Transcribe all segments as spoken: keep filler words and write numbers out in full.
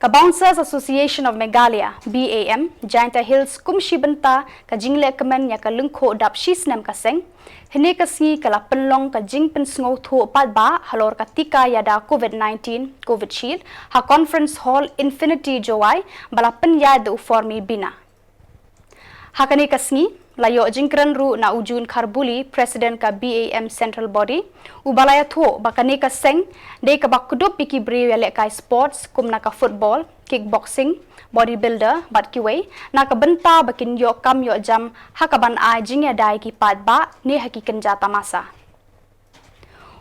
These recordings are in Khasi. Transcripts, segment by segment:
Ka Bouncers Association of Meghalaya, B A M, Jaintia Hills kum shi bynta ka jingleh kmen ïa ka lyngkhuh dap shi snem ka seng, hynne ka sngi ka la pynlong ka jingpynsngewthuh paidbah halor ka tika ïada COVID nineteen, Covishield, ha Conference Hall Infinity Jowai, ba la pynïaid da u Formie Bina. Ha kane ka sngi, la ïoh jingkren ruh na u June Kharbuli, President ka B A M Central Body, uba la ïathuh ba kane ka seng dei kaba kdup ïa ki briew ïalehkai sports kum na ka football, kickboxing, bodybuilder bad kiwei, na ka bynta ba kin ïoh kam ïoh jam ha kaban ai jingïada ïa ki paidbah ne ha ki kynja tamasa.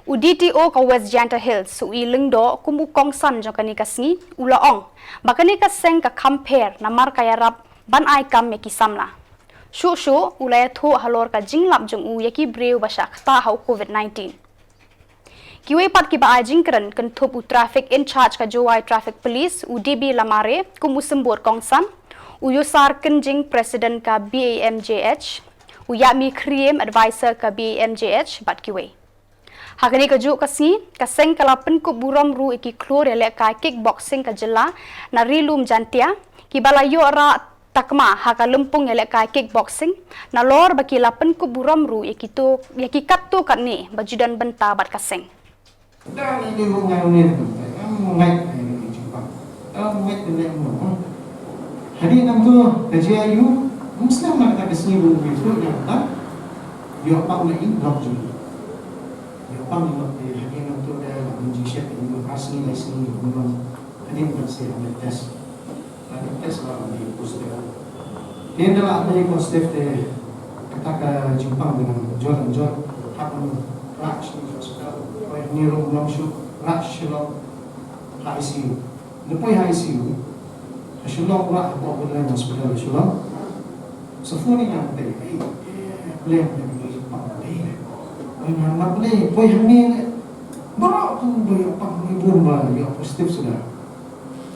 U D T O ka West Jaintia Hills, u E Lyngdoh, kum u kongsan jong kane ka sngi, u la ong ba kane ka seng ka kham pher namar ka ïarap ban ai kam ïa ki samla. Shuh shuh u la ïathuh halor ka jinglap jong u ïa ki briew ba shah ktah ha u COVID nineteen. Kiwei pat kiba ai jingkren, kynthup u Traffic in-charge ka Jowai Traffic Police, u D B Lamare, kum u symbud kongsan, u Yusar Kynjing, President ka B A M J H, u Ïahmi Khriem, Advisor ka B A M J H, bad kiwei. Ha kane kajuh ka sngi, ka seng ka la pynkup burom ruh ïa ki khlur ïalehkai kickboxing ka jylla na Ri Lum Jaintia, kiba la ïoh rah takma ha ka lympung ïalehkai kickboxing, nalor ba ki la pynkup burom ruh ïa ki to, ïa ki katto katne ba ju don bynta bad ka seng. Hadien nangto ka jia ïa u, ym slem na kata ka sngi ba u ïathuh ïa kata, ïoh pang na i lok jong u. Ïoh pang na i lok, te hadien nangto da la mynjingshep ïa u ar sngi lai sngi, hadien ka sngi ïa u test. Ka test la dei positive. Te ynda la dei positive te kata ka jingpang ka nang jur jur. Hap ban rah sha hospital. Poi hangne ruh ym long shuh, rah Shillong ha I C U. Ynda poi ha I C U ha Shillong, rah hapoh Woodland Hospital ha Shillong. Sa phone ïa nga te, ei, eh, Blei, Blei, Blei, Blei, Blei. Oi, nga, nga, Blei, poi hangne ne. Baroh tu ba ïoh pang ne bun ba ïoh positive suda.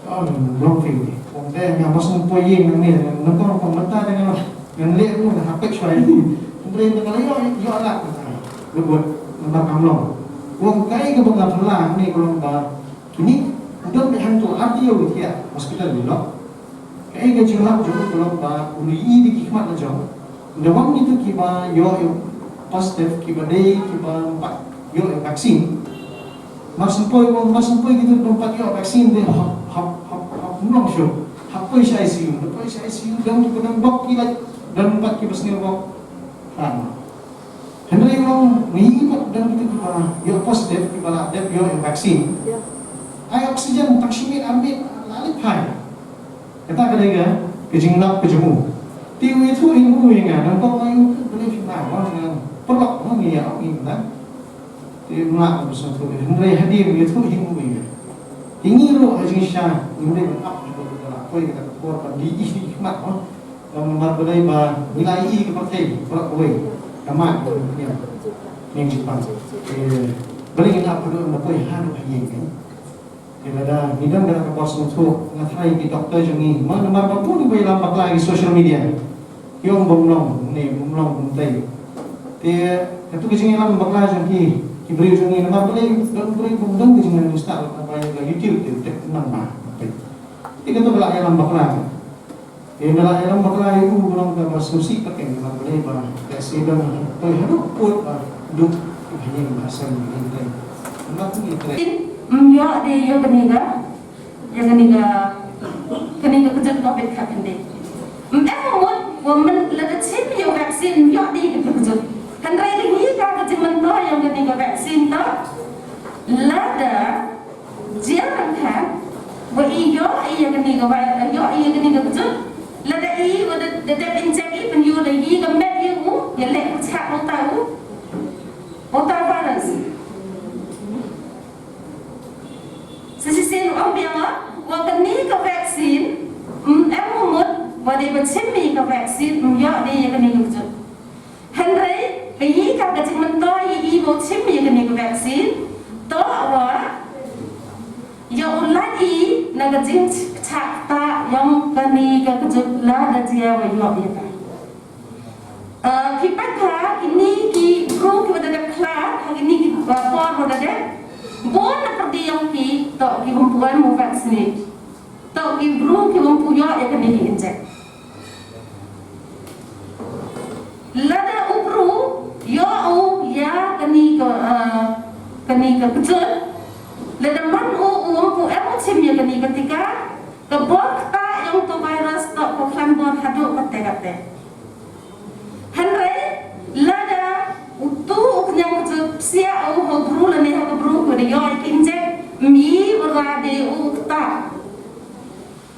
Ong, long phi ni. Ong, te nga ba sngewpoi ïing nangne, nangkong kong mynta te nga, ngan leh ruh nga hapdeng shuwa ïa ki. Hynrei te nga la ïoh, ïoh lad mynta. Leh buit namar kam long. Ong, kaei kaba nga phylla hangne ka long ba kine u don beit hangto ar taïew ki thiah hospital ki lok. Kaei ka jinglap jong u ka long ba u la ïohi da ki khmat la jong. Ynda wan kito kiba ïoh ïa u positive, kiba dei kiba ym pat ïoh ïa u vaccine. Mar shu poi, mar shu poi kito kiba ym pat ïoh vaccine te hap, hap, hap, hap, ym long shuh. Hap poi sha I C U, hap poi sha I C U, don kiba don bok ki lait, don pat kiba sniew bok. Hynrei ong ngi pat don kito kiba ïoh positive, kiba la dep ïoh ïa u vaccine. Ai oxygen tang shi miet ar miet la leit phai. Kata ka dei ka, ka jinglap ka jong u. Te u ïathuh hi u ïa nga, nangkong ma u, balei phi ma, wan nga, paralok ma ngi ïa, ngi kata. Te u la, u sngewthuh, hynrei hadien u ïathuh hi u ïa nga. Te ngi ruh ha jingshisha, ngi dei ban ap, ngi dei ban ap, poi kata ka por, ban di, di, di, khmat, ma. Namar balei ba, ngi la ïohi ka pyrthei, baroh kawei, ka mat, ka niam, niam jingpang. Te, balei ngi ap, haduh, ban poi, haduh, ha ïing, kan. Te lada ngi don kata ka bor sngewthuh, nga tharai ki doktor jong ngi, ma namar ba bun kiba ïalam bakla ha ki social media. Ki ong bym long ne bym long bym tei. Te katu ka jingïalam bakla jong ki, ki briew jong ngi namar balei don briew bym don ka jingïalam stad ba ïa ka YouTube te te nang ba. Te katu ka la ïalam bakla. Te nga la ïalam bakla ïa u, u long kaba sngewsih pateng, namar balei ba ka sdang poi haduh pud ba duk ha ïing ba sem ïing trei. Namar tu ïing trei. Ym ïoh de ïa kane ka, ïa kane ka, kane ka kjut Covid khatkhyndai. Ym em mut ba myn lada shim ïa u vaccine ym ïoh de ïa kane ka kjut. Hynrei da ngi ka ka jingmyntoi ïa kane ka vaccine to, lada jia ryngkat, wa i ïoh i ïa kane ka vai, ïoh i ïa kane ka kjut. Lada i wa da, da dep inject i pynïoh da i ka met ïa u, ïaleh pyrshah uta u, uta u virus. Sa shisien u ong biang wa, wa kane ka vaccine, ym em u mut, wa dei ba shim i ka vaccine, ym ïoh de ïa kane ka kjut. Hynrei, ka i ka ka jingmyntoi i i ba u shim ïa kane ka vaccine, to wa, ïa u lait i na ka jingshah ktah yong kane ka kjut lada jia wa ïoh ïa ka. Ah, ki peit ha kine ki bru kiba da dep khlad, ha kine ki, ah, por ba da dep, bun na pyrdi yong ki, to ki bym pu wan mo vaccinate. Tau ki bru ki bym pu ïoh ïa kane ki injek. Lada u bru ïoh u ïa kane ka, ah, kane ka kjut, lada man u u bym pu em u shim ïa kane ka tika, ka bor ktah ïa uto virus tau ka khlan bor haduh katte katte. Hynrei lada uto u kñia kjut psiah u ha u bru lane ha ka bru kiwa da ïoh ïa ki injek, ym i u ra de u ktah.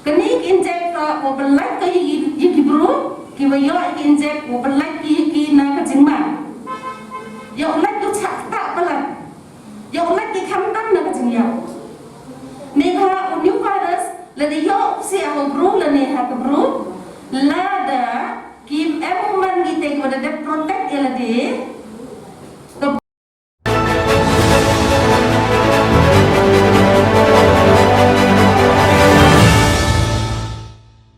Kane ki injek ka u pyllait ka ïa ki, ïa ki bru kiwa ïoh ïa ki injek, u pyllait ki ïa ki na ka jingma. Ïa u lait u chah ktah palat. Ïa u lait ki khamtam na ka jingïap. Neibhah une u virus lada ïoh u psiah ha u bru lane ha ka bru, lada kim em u man kitei kiwa da dep protect ïa lade,